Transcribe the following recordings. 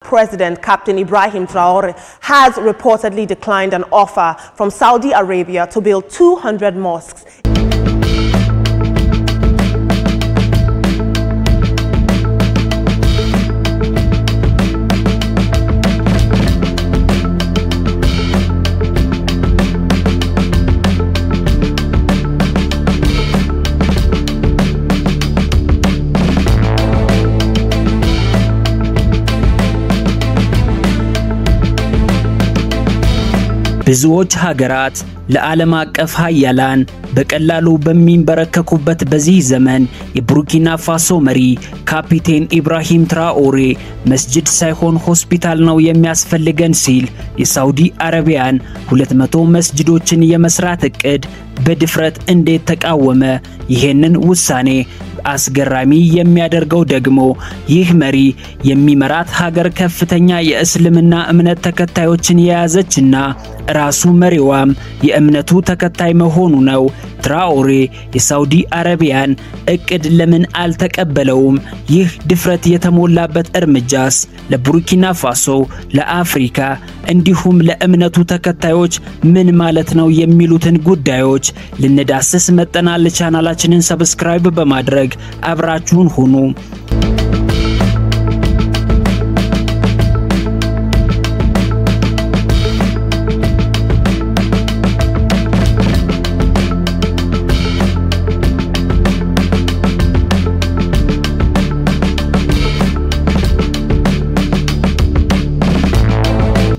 President Captain Ibrahim Traore has reportedly declined an offer from Saudi Arabia to build 200 mosques. ብዙዎች ሀገራት ለዓለም አቀፍ ሀያላን በቀላሉ በሚንበረከኩበት በዚህ ዘመን የቡርኪና ፋሶ መሪ ካፒቴን ኢብራሂም ትራኦሬ መስጂድ ሳይሆን ሆስፒታል ነው የሚያስፈልገን ሲል የሳውዲ አረቢያን 200 መስጂዶችን የመስራት እቅድ በድፍረት እንዴት ተቃወመ? ይሄንን ውሳኔ አስገራሚ የሚያደርገው ደግሞ ይህ መሪ የሚመራት ሀገር ከፍተኛ የእስልምና እምነት ተከታዮችን የያዘችና ራሱ መሪዋም የእምነቱ ተከታይ መሆኑ ነው። ትራኦሬ የሳውዲ አረቢያን እቅድ ለምን አልተቀበለውም? ይህ ድፍረት የተሞላበት እርምጃስ ለቡርኪና ፋሶ፣ ለአፍሪካ እንዲሁም ለእምነቱ ተከታዮች ምን ማለት ነው የሚሉትን ጉዳዮች ልንዳስስ መጥተናል። ቻናላችንን subscribe በማድረግ አብራችሁን ሁኑ።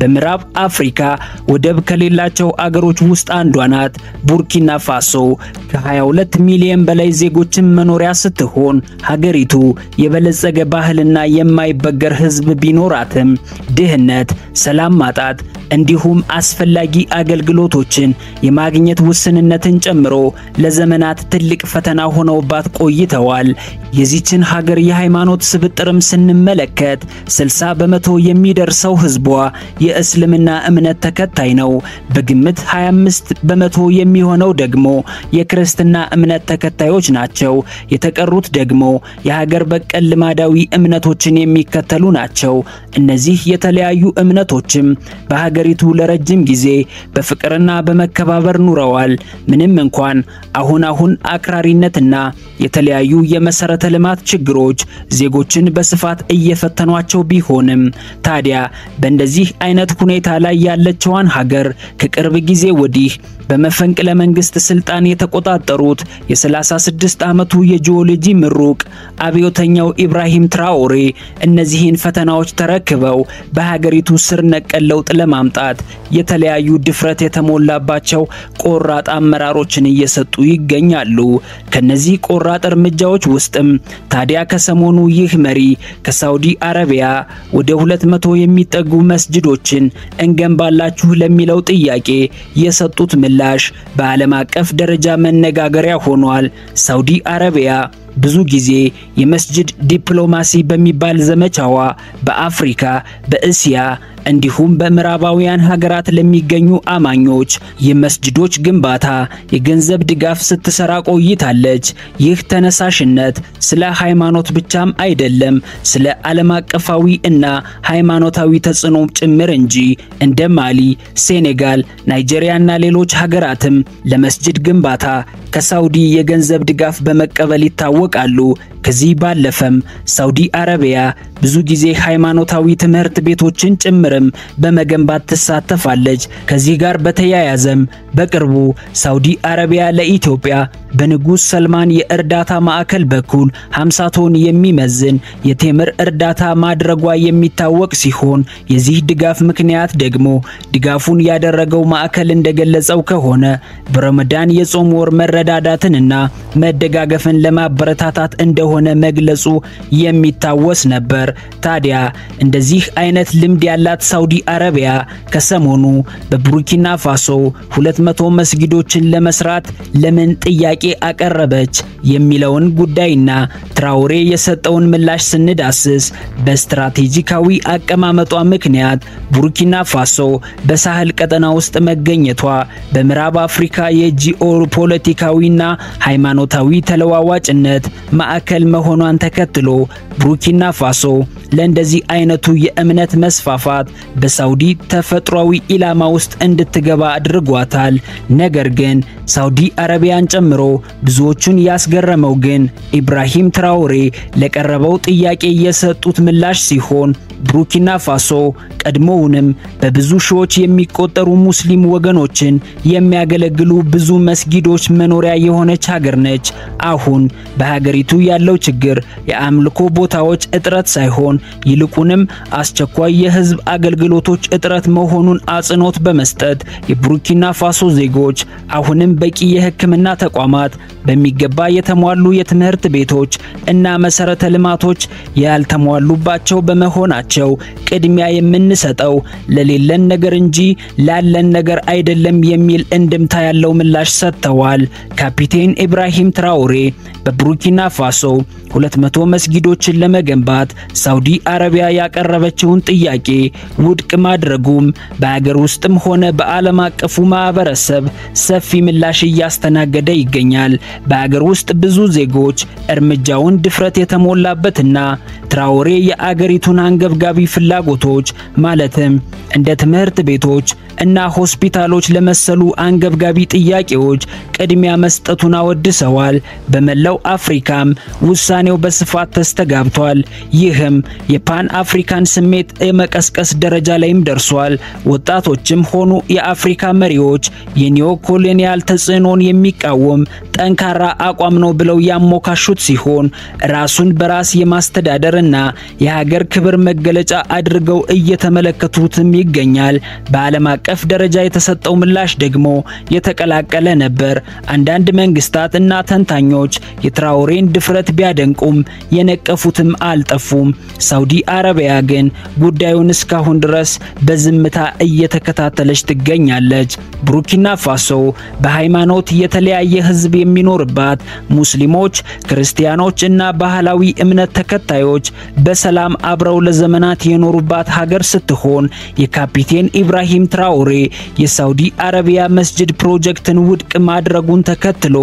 በምዕራብ አፍሪካ ወደብ ከሌላቸው አገሮች ውስጥ አንዷ ናት ቡርኪና ፋሶ። ከ22 ሚሊዮን በላይ ዜጎችን መኖሪያ ስትሆን ሀገሪቱ የበለጸገ ባህልና የማይበገር ሕዝብ ቢኖራትም ድህነት፣ ሰላም ማጣት እንዲሁም አስፈላጊ አገልግሎቶችን የማግኘት ውስንነትን ጨምሮ ለዘመናት ትልቅ ፈተና ሆነውባት ቆይተዋል። የዚችን ሀገር የሃይማኖት ስብጥርም ስንመለከት 60% የሚደርሰው ሕዝቧ የእስልምና እምነት ተከታይ ነው። በግምት 25% የሚሆነው ደግሞ የክርስትና እምነት ተከታዮች ናቸው። የተቀሩት ደግሞ የሀገር በቀል ልማዳዊ እምነቶችን የሚከተሉ ናቸው። እነዚህ የተለያዩ እምነቶችም በሀገሪቱ ለረጅም ጊዜ በፍቅርና በመከባበር ኑረዋል። ምንም እንኳን አሁን አሁን አክራሪነትና የተለያዩ የመሰረተ ልማት ችግሮች ዜጎችን በስፋት እየፈተኗቸው ቢሆንም ታዲያ በእንደዚህ አይነት ሁኔታ ላይ ያለችዋን ሀገር ከቅርብ ጊዜ ወዲህ በመፈንቅለ መንግስት ስልጣን የተቆጣጠሩት የ36 ዓመቱ የጂኦሎጂ ምሩቅ አብዮተኛው ኢብራሂም ትራኦሬ እነዚህን ፈተናዎች ተረክበው በሀገሪቱ ስር ነቀል ለውጥ ለማምጣት የተለያዩ ድፍረት የተሞላባቸው ቆራጥ አመራሮችን እየሰጡ ይገኛሉ። ከነዚህ ቆራጥ እርምጃዎች ውስጥም ታዲያ ከሰሞኑ ይህ መሪ ከሳውዲ አረቢያ ወደ 200 የሚጠጉ መስጂዶችን እንገንባላችሁ ለሚለው ጥያቄ የሰጡት ምላሽ በዓለም አቀፍ ደረጃ መነጋገሪያ ሆኗል። ሳውዲ አረቢያ ብዙ ጊዜ የመስጂድ ዲፕሎማሲ በሚባል ዘመቻዋ በአፍሪካ፣ በእስያ እንዲሁም በምዕራባውያን ሀገራት ለሚገኙ አማኞች የመስጂዶች ግንባታ የገንዘብ ድጋፍ ስትሰራ ቆይታለች። ይህ ተነሳሽነት ስለ ሃይማኖት ብቻም አይደለም፣ ስለ ዓለም አቀፋዊ እና ሃይማኖታዊ ተጽዕኖ ጭምር እንጂ። እንደ ማሊ፣ ሴኔጋል፣ ናይጄሪያና ሌሎች ሀገራትም ለመስጂድ ግንባታ ከሳውዲ የገንዘብ ድጋፍ በመቀበል ይታወቃሉ። ከዚህ ባለፈም ሳውዲ አረቢያ ብዙ ጊዜ ሃይማኖታዊ ትምህርት ቤቶችን ጭምርም በመገንባት ትሳተፋለች። ከዚህ ጋር በተያያዘም በቅርቡ ሳውዲ አረቢያ ለኢትዮጵያ በንጉስ ሰልማን የእርዳታ ማዕከል በኩል 50 ቶን የሚመዝን የቴምር እርዳታ ማድረጓ የሚታወቅ ሲሆን የዚህ ድጋፍ ምክንያት ደግሞ ድጋፉን ያደረገው ማዕከል እንደገለጸው ከሆነ በረመዳን የጾም ወር መረዳዳትንና መደጋገፍን ለማበረታታት እንደሆነ መግለጹ የሚታወስ ነበር። ታዲያ እንደዚህ አይነት ልምድ ያላት ሳውዲ አረቢያ ከሰሞኑ በቡርኪና ፋሶ 200 መስጊዶችን ለመስራት ለምን ጥያቄ አቀረበች የሚለውን ጉዳይና ትራኦሬ የሰጠውን ምላሽ ስንዳስስ በስትራቴጂካዊ አቀማመጧ ምክንያት ቡርኪና ፋሶ በሳህል ቀጠና ውስጥ መገኘቷ በምዕራብ አፍሪካ የጂኦፖለቲካዊና ሃይማኖታዊ ተለዋዋጭነት ማዕከል መሆኗን ተከትሎ ቡርኪና ፋሶ ለእንደዚህ አይነቱ የእምነት መስፋፋት በሳውዲ ተፈጥሯዊ ኢላማ ውስጥ እንድትገባ አድርጓታል። ነገር ግን ሳውዲ አረቢያን ጨምሮ ብዙዎቹን ያስገረመው ግን ኢብራሂም ትራኦሬ ለቀረበው ጥያቄ የሰጡት ምላሽ ሲሆን ቡርኪና ፋሶ ቀድሞውንም በብዙ ሺዎች የሚቆጠሩ ሙስሊም ወገኖችን የሚያገለግሉ ብዙ መስጊዶች መኖሪያ የሆነች ሀገር ነች። አሁን በሀገሪቱ ያለው ችግር የአምልኮ ቦታዎች እጥረት ሳይሆን ይልቁንም አስቸኳይ የህዝብ አገልግሎቶች እጥረት መሆኑን አጽንኦት በመስጠት የቡርኪና ፋሶ ዜጎች አሁንም በቂ የሕክምና ተቋማት፣ በሚገባ የተሟሉ የትምህርት ቤቶች እና መሰረተ ልማቶች ያልተሟሉባቸው በመሆናቸው ቅድሚያ የምንሰጠው ለሌለን ነገር እንጂ ላለን ነገር አይደለም የሚል እንድምታ ያለው ምላሽ ሰጥተዋል። ካፒቴን ኢብራሂም ትራኦሬ በቡርኪና ፋሶ 200 መስጊዶችን ለመገንባት ሳውዲ አረቢያ ያቀረበችውን ጥያቄ ውድቅ ማድረጉም በአገር ውስጥም ሆነ በዓለም አቀፉ ማህበረሰብ ሰፊ ምላሽ እያስተናገደ ይገኛል። በአገር ውስጥ ብዙ ዜጎች እርምጃውን ድፍረት የተሞላበትና ትራኦሬ የአገሪቱን አንገብጋቢ ፍላጎቶች ማለትም እንደ ትምህርት ቤቶች እና ሆስፒታሎች ለመሰሉ አንገብጋቢ ጥያቄዎች ቅድሚያ መስጠቱን አወድሰዋል። በመላው አፍሪካም ውሳኔው በስፋት ተስተጋብቷል። ይህም የፓን አፍሪካን ስሜት የመቀስቀስ ደረጃ ላይም ደርሷል። ወጣቶችም ሆኑ የአፍሪካ መሪዎች የኒዮ ኮሎኒያል ተጽዕኖን የሚቃወም ጠንካራ አቋም ነው ብለው ያሞካሹት ሲሆን ራሱን በራስ የማስተዳደርና የሀገር ክብር መገለጫ አድርገው እየተመለከቱትም ይገኛል። በዓለም አቀፍ ደረጃ የተሰጠው ምላሽ ደግሞ የተቀላቀለ ነበር። አንዳንድ መንግስታት እና ተንታኞች የትራኦሬን ድፍረት ቢያደንቁም የነቀፉትም አልጠፉም። ሳውዲ አረቢያ ግን ጉዳዩን እስካሁን ድረስ በዝምታ እየተከታተለች ትገኛለች። ቡርኪና ፋሶ በሃይማኖት የተለያየ ህዝብ የሚኖርባት፣ ሙስሊሞች፣ ክርስቲያኖች እና ባህላዊ እምነት ተከታዮች በሰላም አብረው ለዘመናት የኖሩባት ሀገር ስትሆን የካፒቴን ኢብራሂም ትራኦሬ የሳውዲ አረቢያ መስጂድ ፕሮጀክትን ውድቅ ማድረጉን ተከትሎ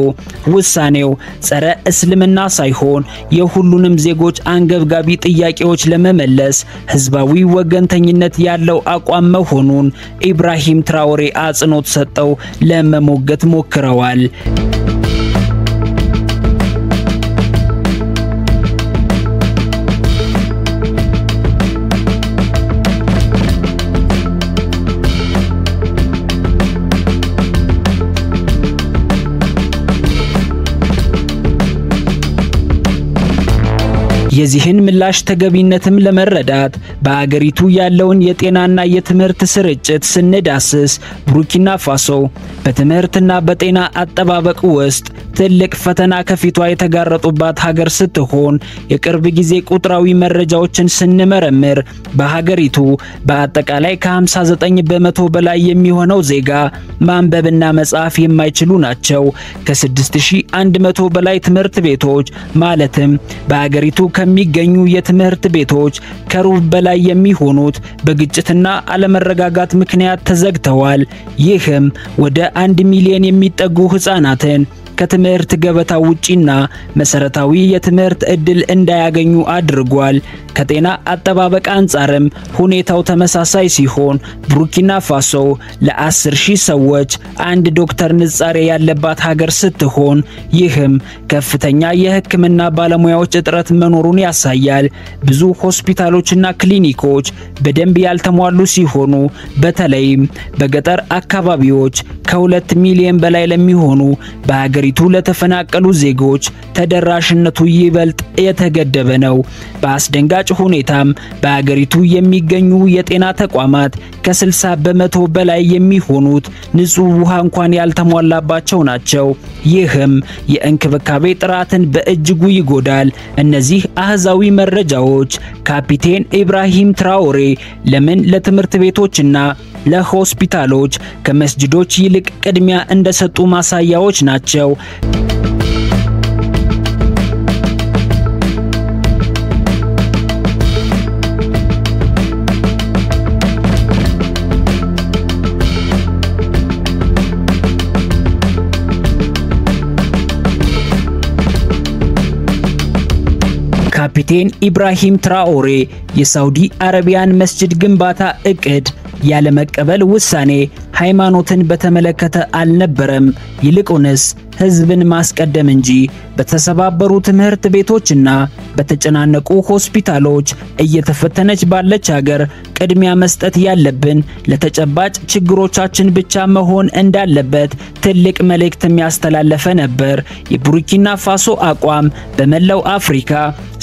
ውሳኔው ጸረ እስልምና ሳይሆን የሁሉንም ዜጎች አንገብጋቢ ጥያቄዎች ለመመለስ ህዝባዊ ወገንተኝነት ያለው አቋም መሆኑን ኢብራሂም ትራኦሬ አጽንኦት ሰጠው ለመሞገት ሞክረዋል። የዚህን ምላሽ ተገቢነትም ለመረዳት በአገሪቱ ያለውን የጤናና የትምህርት ስርጭት ስንዳስስ ቡርኪና ፋሶ በትምህርትና በጤና አጠባበቅ ውስጥ ትልቅ ፈተና ከፊቷ የተጋረጡባት ሀገር ስትሆን የቅርብ ጊዜ ቁጥራዊ መረጃዎችን ስንመረምር በሀገሪቱ በአጠቃላይ ከ59% በላይ የሚሆነው ዜጋ ማንበብና መጻፍ የማይችሉ ናቸው። ከ6100 በላይ ትምህርት ቤቶች ማለትም በሀገሪቱ ከሚገኙ የትምህርት ቤቶች ከሩብ በላይ የሚሆኑት በግጭትና አለመረጋጋት ምክንያት ተዘግተዋል። ይህም ወደ 1 ሚሊዮን የሚጠጉ ህፃናትን ከትምህርት ገበታ ውጪና መሰረታዊ የትምህርት እድል እንዳያገኙ አድርጓል። ከጤና አጠባበቅ አንጻርም ሁኔታው ተመሳሳይ ሲሆን ቡርኪና ፋሶ ለ10,000 ሰዎች አንድ ዶክተር ንጻሬ ያለባት ሀገር ስትሆን ይህም ከፍተኛ የሕክምና ባለሙያዎች እጥረት መኖሩን ያሳያል። ብዙ ሆስፒታሎችና ክሊኒኮች በደንብ ያልተሟሉ ሲሆኑ በተለይም በገጠር አካባቢዎች ከ2 ሚሊዮን በላይ ለሚሆኑ በሀገሪቱ ለተፈናቀሉ ዜጎች ተደራሽነቱ ይበልጥ የተገደበ ነው። በአስደንጋጭ ሁኔታም በሀገሪቱ የሚገኙ የጤና ተቋማት ከ60% በላይ የሚሆኑት ንጹህ ውሃ እንኳን ያልተሟላባቸው ናቸው። ይህም የእንክብካቤ ጥራትን በእጅጉ ይጎዳል። እነዚህ አህዛዊ መረጃዎች ካፒቴን ኢብራሂም ትራኦሬ ለምን ለትምህርት ቤቶችና ለሆስፒታሎች ከመስጂዶች ይልቅ ቅድሚያ እንደሰጡ ማሳያዎች ናቸው። ካፒቴን ኢብራሂም ትራኦሬ የሳውዲ አረቢያን መስጂድ ግንባታ እቅድ ያለመቀበል ውሳኔ ሃይማኖትን በተመለከተ አልነበረም፣ ይልቁንስ ሕዝብን ማስቀደም እንጂ። በተሰባበሩ ትምህርት ቤቶችና በተጨናነቁ ሆስፒታሎች እየተፈተነች ባለች ሀገር ቅድሚያ መስጠት ያለብን ለተጨባጭ ችግሮቻችን ብቻ መሆን እንዳለበት ትልቅ መልእክት ያስተላለፈ ነበር። የቡርኪና ፋሶ አቋም በመላው አፍሪካ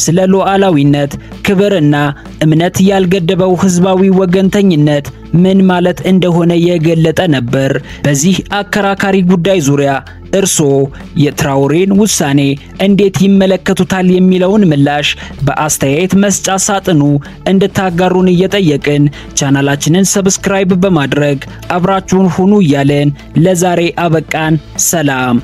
ስለ ሉዓላዊነት፣ ክብርና እምነት ያልገደበው ህዝባዊ ወገንተኝነት ምን ማለት እንደሆነ የገለጠ ነበር። በዚህ አከራካሪ ጉዳይ ዙሪያ እርስዎ የትራኦሬን ውሳኔ እንዴት ይመለከቱታል የሚለውን ምላሽ በአስተያየት መስጫ ሳጥኑ እንድታጋሩን እየጠየቅን፣ ቻናላችንን ሰብስክራይብ በማድረግ አብራችሁን ሁኑ እያልን ለዛሬ አበቃን። ሰላም።